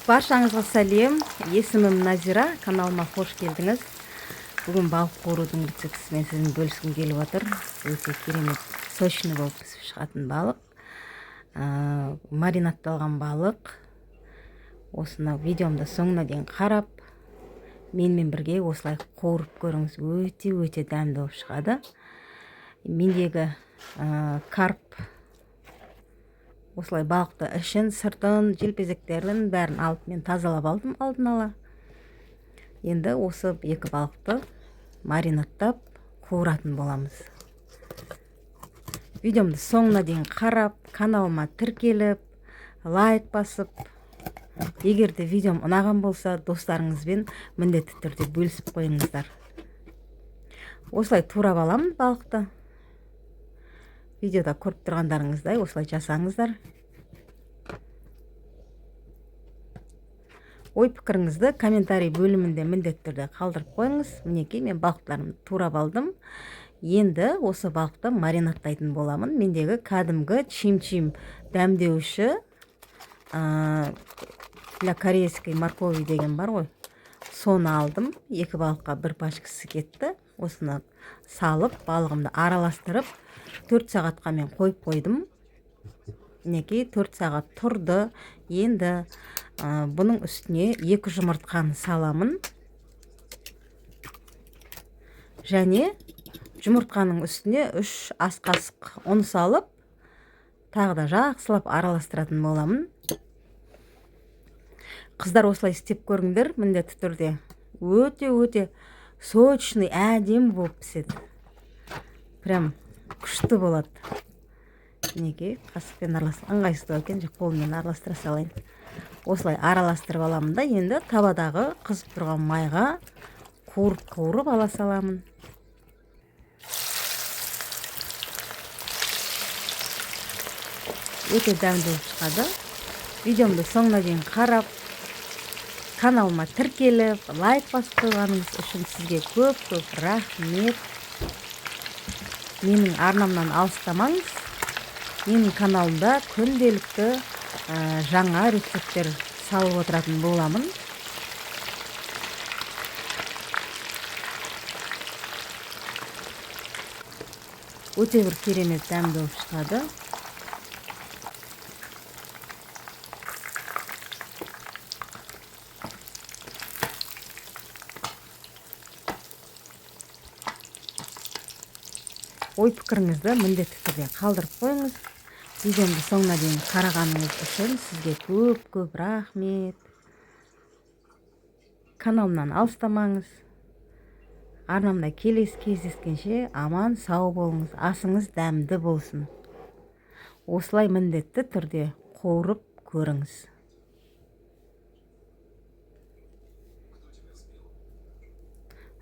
Баршаңызға сәлем. Есімім Назира, каналыма қош келдіңіз. Бүгін балық қуырудың рецептісімен сізбен бөліскім келіп отыр. Өте керемет, сочный болып пісіп шығатын балық. Маринадталған балық. Осыны видеомда соңына дейін қарап, менімен бірге осылай қуырып көріңіз. Өте-өте дәмді болып шығады. Мендегі карп осылай балықты ішін, сыртын, желпезектерін бәрін алып мен тазалап алдым алдын ала. Енді осы екі балықты маринадтап қуыратын боламыз. Видеомды соңына дейін қарап, каналыма тіркеліп, лайк басып, егер де видеом ұнаған болса, достарыңызбен міндетті түрде бөлісіп қойыңыздар. Осылай турап аламын балықты. Видеода көріп тұрғандарыңыздай осылай жасаңыздар. Ой пікіріңізді комментарий бөлімінде міндетті түрде қалдырып қойыңыз. Мінекей мен балықтарымды турап алдым. Енді осы балықты маринадтайтын боламын. Мендегі кәдімгі чим-чим дәмдеуші, для корейской моркови деген бар ғой. Соны алдым. Екі балыққа бір пачкасы кетті. Осыны салып, балығымды араластырып, 4 сағатқа мен қойып қойдым. Мінекей 4 сағат тұрды. Енді бұның үстіне 2 жұмыртқаны саламын. Және жұмыртқаның үстіне 3 ас қасық ұн салып, тағы да жақсылап араластыратын боламын. Қыздар, осылай істеп көріңдер міндетті түрде. Өте-өте сочный, әдемі болып піседі. Прям күшті болады. Мінекей қасықпен ыңғайсыздау екен, қолыммен араластыра салайын. Осылай араластырып аламын да, енді табадағы қызып тұрған майға қуырып-қуырып ала саламын. Өте дәмді болып шығады. Видеомды соңына дейін қарап, каналыма тіркеліп, лайк басып қойғаныңыз үшін сізге көп-көп рахмет. Менің арнамнан алыстамаңыз. Менің каналымда күнделікті жаңа рецепттер салып отыратын боламын. Өте бір керемет дәмді болып шығады. Ой пікіріңізді міндетті түрде қалдырып қойыңыз. Видеомды соңына дейін қарағаныңыз үшін сізге көп-көп рахмет. Каналымнан алыстамаңыз. Арнамда келесі кездескенше аман сау болыңыз, асыңыз дәмді болсын. Осылай міндетті түрде қуырып көріңіз.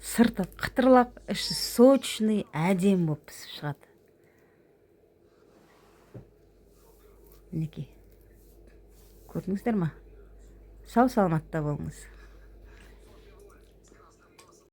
Сырты қытырлап, іші сочный, әдемі болып пісіп шығады. Мінекей. Көрдіңіздер ма? Сау саламатта болыңыз.